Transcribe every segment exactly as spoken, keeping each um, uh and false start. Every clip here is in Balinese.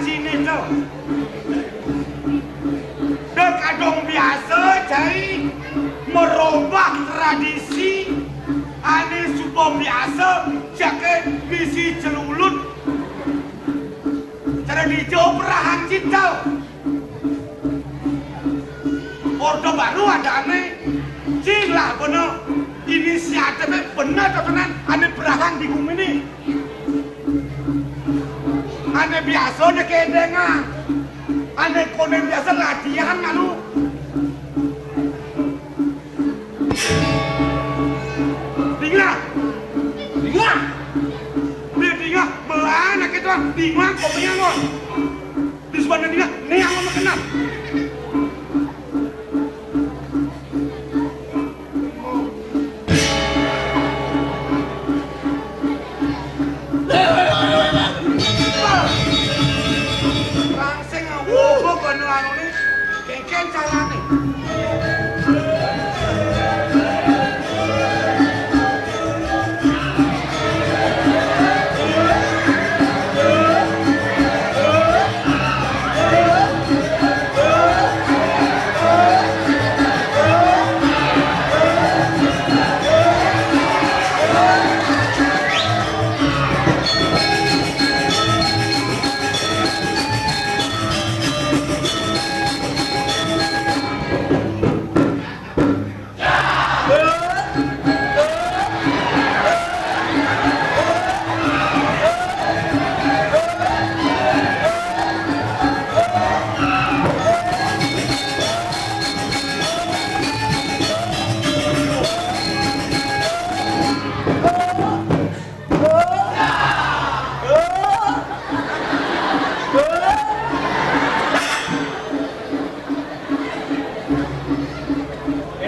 Ini to. Dek adong biasa cai merubah tradisi ane suba biasa cake misi celulut. Cara dijo perahan cinta. Orde Baru adane. Cing lah bener. Inisiatifne bener to tenan ane perahan di gumine. Ane biasa dek edengan. Ane konden biasa latihan malu. Dinglah. Dinglah. Dia dinglah, melah anak itu, dinglah, kopinya lo. Di sebelah dinglah, nih yang lo kenal. Langsing ngawobok kono anune. Kengken carane.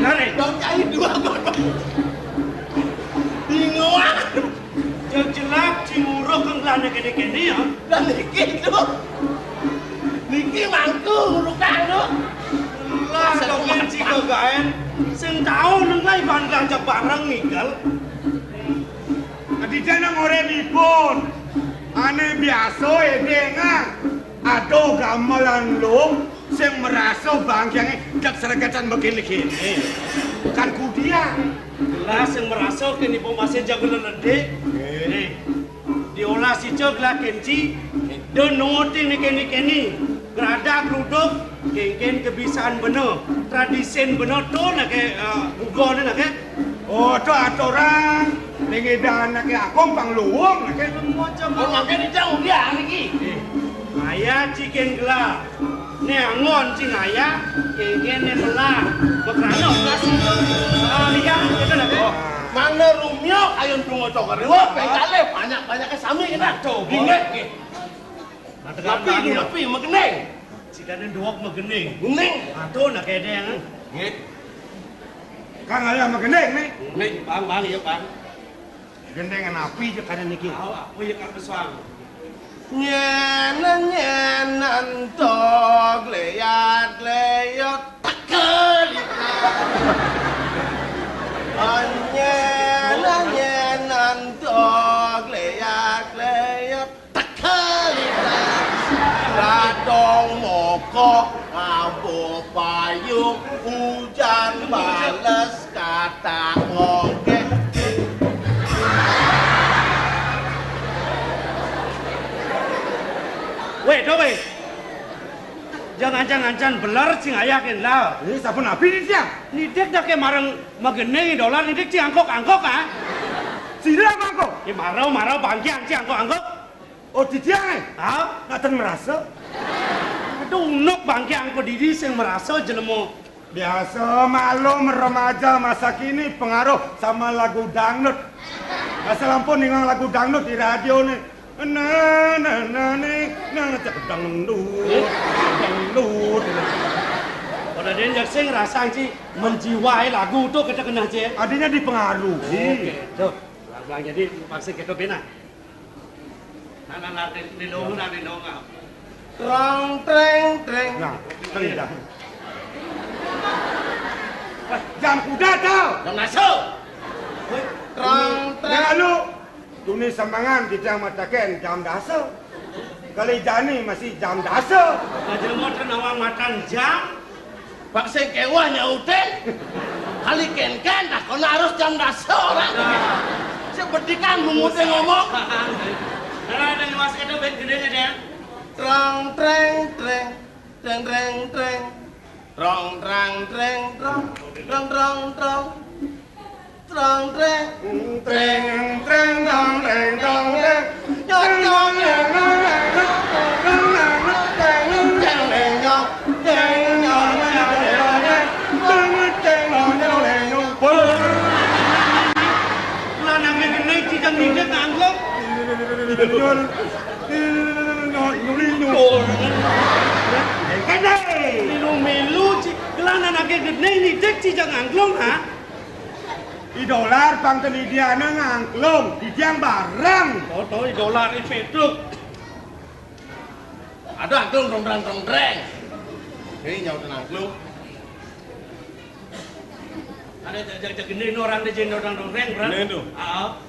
Enare. Dong, cai dua, dong. Bingung. Jelas-jelas cing uruh kang lane kene-kene ya. Lah niki, Duk. Niki mangku urukan, Duk. Lah, dong cing kagaen. Sing tau neng lai ban belanja bareng ngikel. Aditya nang oremipun. Ane biasa edengan. Aduh, gamelan lu sing merasa bangkiange dak sregatan begini-gini. Kan kudian. Jelas sing merasa kene pemasin jago lelede. Nih, diolah si ceg lah kenci, dan nurutin nih kene-kene. Gerada geruduk, kengken kebiasaan bener, tradisin bener tuh, nake, eh, bugon nake. Oh, to aturan ning edan nake akong pang luwung nake. Macam oh, mangke dicang udian iki. Eh, ngaya ciken gelar. Ne angon cing ngaya, kengken ne melah. Bekrana operasi. Ah, iya, itu nake. Oh, mangda rumio ayun tungo cokor. Wah, pengkale banyak-banyak sami kita. Coba. Ingat nggih. Tapi itu tapi megening. Sikane nduwok megening. Ngening. Aduh, nak kene, ya. Nggih. Kang, ayo megening, nih. Nggih, Bang, Bang, iya, Bang. Gendengan api je kane niki. Awa, apa ya, Kang Beswang? Nyen, nyen, anto, gleyat, gleyot, tekel. Nyen, nyen, anto, gleyat, gleyot. Tekelitas, radong moko, ngabo payung, ujan bales, kata ngongke. Weh, do weh. Jangan-jangan beler sing ayah ken lah. Ini sampun abi ni siang. Nitik dah ke marang magene dolar nitik cing angkok-angkok, ah. Sira angkok. Ya marau-marau bangkian cing angkok-angkok. Oh, titiang, eh? Hah? Ngaten merasa? Aduh, unuk bangke angko didi sing merasa jelema. Biasa maklum remaja masa kini pengaruh sama lagu dangdut. Asal ampun ningang lagu dangdut di radio nih. Nah, nah, nah, nih, nah, ngecek dangdut, dangdut. Pada dia sing ngerasa sih menjiwai lagu tuh kita kena aja. Adanya dipengaruhi. Oke, tuh. Pelan-pelan jadi pasti kita benar. Nana nate nilonga, nilonga. Trong treng treng. Nah, treng dah. Jam kuda tau. Jam naso. Trong treng. Jangan lu. Tuni sambangan kita mataken jam dasa. Kali jani masih jam dasa. Nah, jelema teu nawang matan jam. Pak sing kéweh nyautin. Kali kénkén, takonna harus jam dasa orang. Nah. Sebetikan mungutnya ngomong. Nah, ada yang mas kita band gedenya, Dén. Trong, treng, treng. Treng, treng, treng. Trong, trong, treng, trong. Trong, trong, trong. Trong, treng. Treng, treng, trong, treng, trong, treng. Nyong, nyong, nyong, nyong, nyong, nyong, nyong, nyong, nyong, nyong, nyong, nyong, nyong, nyong, nyong, nyong. Lah, nang gedé ci jang nidek nganggo. Milu-milu, ci. Gelah anak gedé nidek ci jang angklung, ha? I Dolar pang teu nidiana ngangklung, didiang bareng. Toto I Dolar, i Pétruk. Ada angklung dongdrang dongdreng. Ini nyau teu angklung. Ada jak, jak, jak gedé orang deh, jeung dongdrang dongdreng, Bro. Ini tuh. Ah.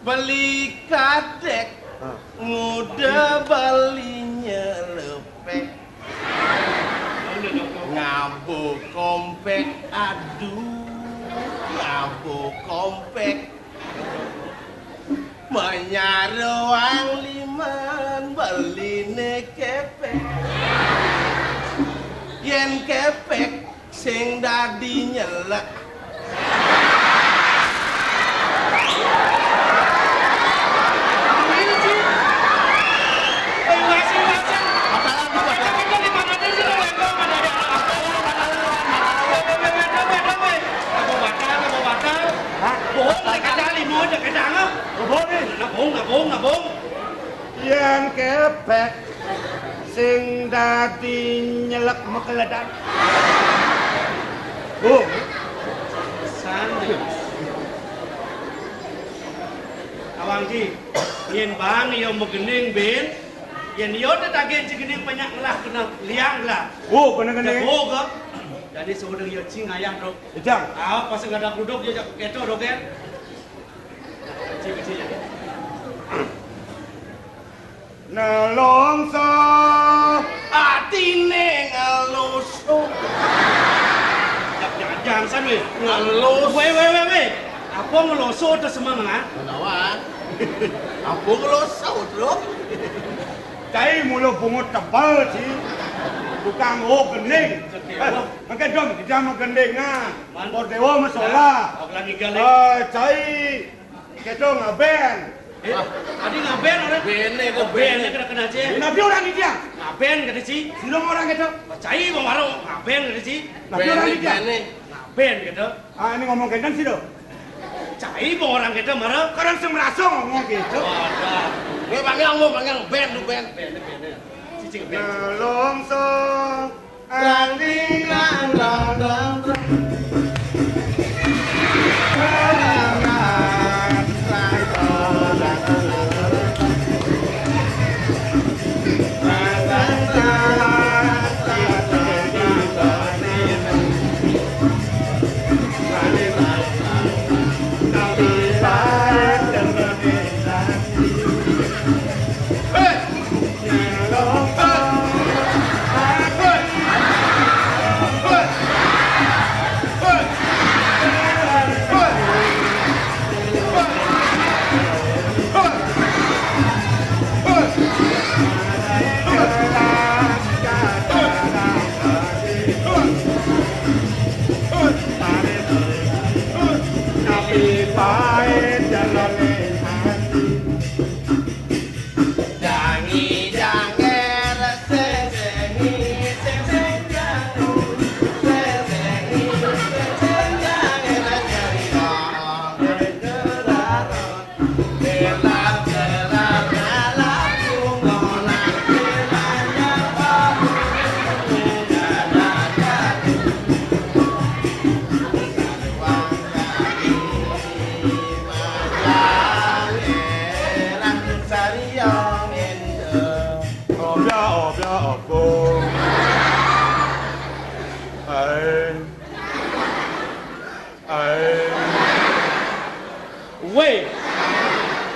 Beli kadék, ah, muda beli nyelepék. Ngabo kompék, aduh, ngabo kompék. Menyaruang liman beliné kepék. Yén kepék, sing dadi nyelek. Hah? Bohong, nabung, nabung, nabung. Yén kepék, sing dadi nyelek makeledan. Oh. Sandi. Awang Ji, nyén bang yo magending bin. Yén yo teu tagih ci gending banyak ngelah kena liang lah. Oh, kena gending. Jabo ka. Jadi seudeng yo ci ngayah, Dok. Ijang. Ah, pas ngadak duduk yo jak keto, Dok, ya. Ci, ci, ya. Nelongso. Atiné ngeloso. Jangan, jangan san wé. Ngeloso. Wé, wé, wé, wé. Apa ngeloso teu semengan? Menawa. Apa ngeloso, Bro? Cai mula bungut tebel, ci. Tukang oh gending. Oké, eh, wah. Mangké dong, di jam gendingan. Man. Bordéwa masalah. Nah, oké lagi gali. Eh, cai. Kéto ngaben. Eh, tadi ngaben orang. Bené, oh, bené, bené. Kena, kena aja. Nabi orang di dia. Ngaben kata ci. Silong orang kéto. Percaya bang warung ngaben kata ci. Nabi orang di dia. Bené. Ngaben kata. Ah, ini ngomong kénten sih, Dok. Cai bang orang kéto marah. Kadang sing merasa ngomong kéto. Wadah. Gue panggil, gue panggil ben, lu ben. Bené, bené. Cicing ben. Nelongso. Obya, obya, obong. Aing. Aing. Wéh.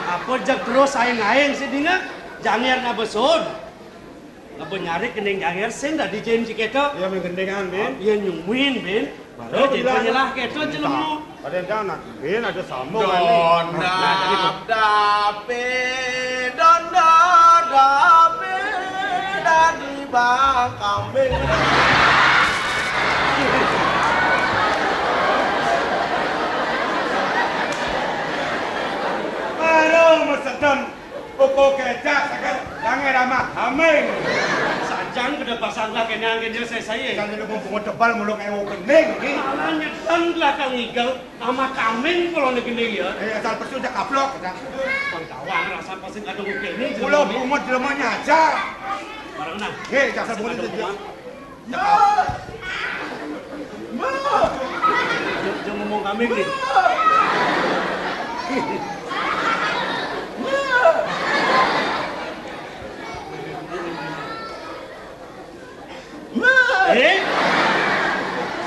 Apa jak terus aing-aing sidina? Jangérna besud. Apa nyari gending janger sing dadi jin si kéto? Ya, mén gendingan, Bin. Ya, nyungwin, Bin. Baru ya, jin bilang. Nyelah kéto jelema. Ada yang nak, Bin, ada sambung, Bin. Dondap dape, dondap dape, dadi bang kambing. Baru mesedon. Pokok kecak sakit, jangan ramah haming. Sajang kada pasang lah kenyang kenyang saya saya. Kan ada bungut tebal muluk ewo gending ni. Malah nyetan lah kang igel sama kambing kalau ni gending ya. Eh, asal pesu jak kaplok, kata. Kang tawang rasa pasti kadung kene. Pulau bungut jelemanya aja. Barang nah. Hei, dasar bungut aja. Jangan ngomong kami ni. Eh?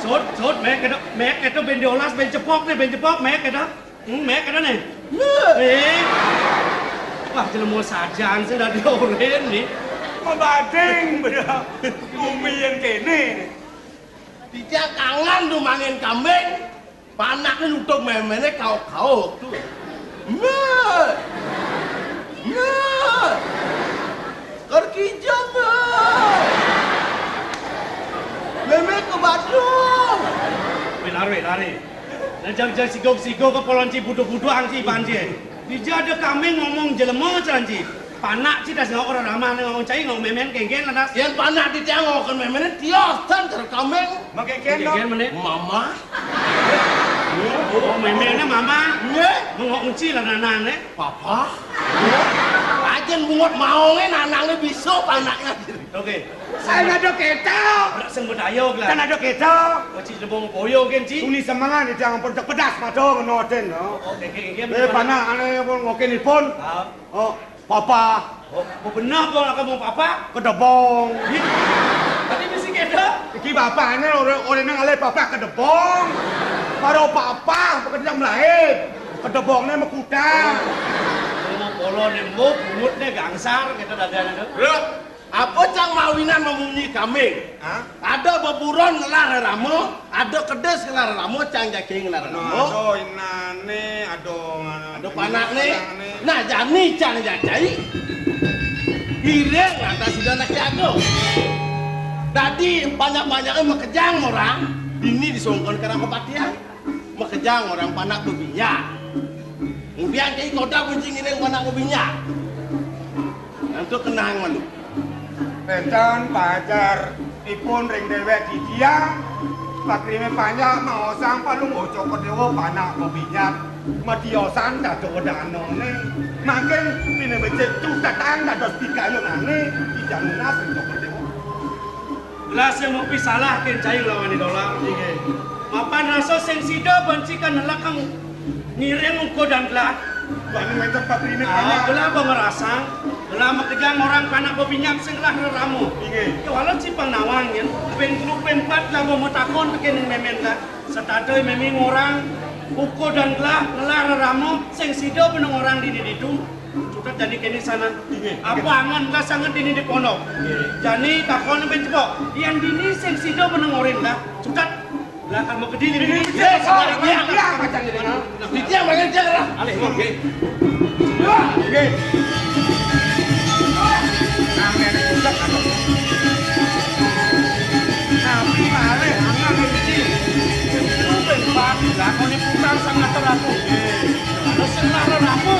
Sot, sot, mek kena, mek kena ben diolas, ben cepok ni, ben cepok, mek kena. Hmm, mek kena ni. Eh. Wah, jelema sajaan sing dadi oren ni. Mabading beda. Bumi yang kene ni. Dija kangen tu mangin kambing. Panakne nutup memene kau-kau tu. Mek. Mek. Kerkija, Mek. Meme ke Badung. Weh, lari, lari. Nah, jang-jang sigok-sigok ke polon ci budu-budu ang ci iban ci. Dija ada kambing ngomong jelema, caran ci. Panak ci das ngau orang ramah, ngau cai, ngau memen kengken lah das. Yang panak di tiang ngau kan memen tios tan ter kambing. Makai keno. Kengken mana? Mama. Oh, memen ni mama. Ye. Mengok unci lah nanang ni. Papa. Ajen bungut maong ni nanang ni bisa panaknya. Okey. Saya ada kereta. Nak sembut ayo lah. Kan ada kereta. Wajib lebong boyo kan ci. Tuni semangat ni jangan pun pedas mata ngenoten no. Oh, kengken, kengken. Eh, panak ane pun ngokin pun. Ah. Oh, papa. Oh, benar kau nak ngomong papa? Kedebong. Tadi mesti kena. Iki bapakne orang orang nang alai papa kedebong. Baru papa pekerja melahir. Kedebongne mekuta. Ngomong polo nembok, bungutne gangsar kita dadane tu. Bro, apa cang mawinan memunyi kambing? Hah? Ada beburon ngelar ramo, ada kedes ngelar ramo, cang jaki ngelar ramo. Aduh, inane, aduh, aduh, panak ni. Nah, jani cang jacai. Ireng lantas sudah nak jago. Tadi banyak-banyaknya makejang orang, bini disongkon kena kepatihan. Makejang orang panak bebinyak. Kemudian cai kota kunci ngiring panak bebinyak. Untuk kenang malu. Enten pajar ipun ring dewek didiang, pakrime panjak maosang palung ocok dewa panak bebinyak, madiosan dado wedanone, mangkin pine becik tu datang dados pigayunane, ijan lunas ring cokor dewa. Lah sing mupi salah ken cai nglawan dolar. Inggih. Mapan rasa sing sida banci kan nelekeng ngiring uga dan gelah. Wah, ini menten pakrine. Ah, banyak. Gelah apa ngerasang? Gelah makejang orang panak bebinyak sing gelah reramo. Inggih. Ya, walau cipang nawang yen, ping telu ping empat lah mau matakon tekening memen lah. Setata meme ngorang uga dan gelah ngelah reramo sing sida beneng orang dini ditu. Cutet jani kene sana. Inggih. Apa angan lah sanget dini di pondok. Inggih. Jani takon ben cepok. Yang dini sing sida beneng orin lah. Cutet. Lah kamu kedini. Dini. Dini. Dini. Dini. Alih, oke. Nggih. Nabi malih angan iki. Kuwi ben lakone putar sangater aku. Terus sing lara aku.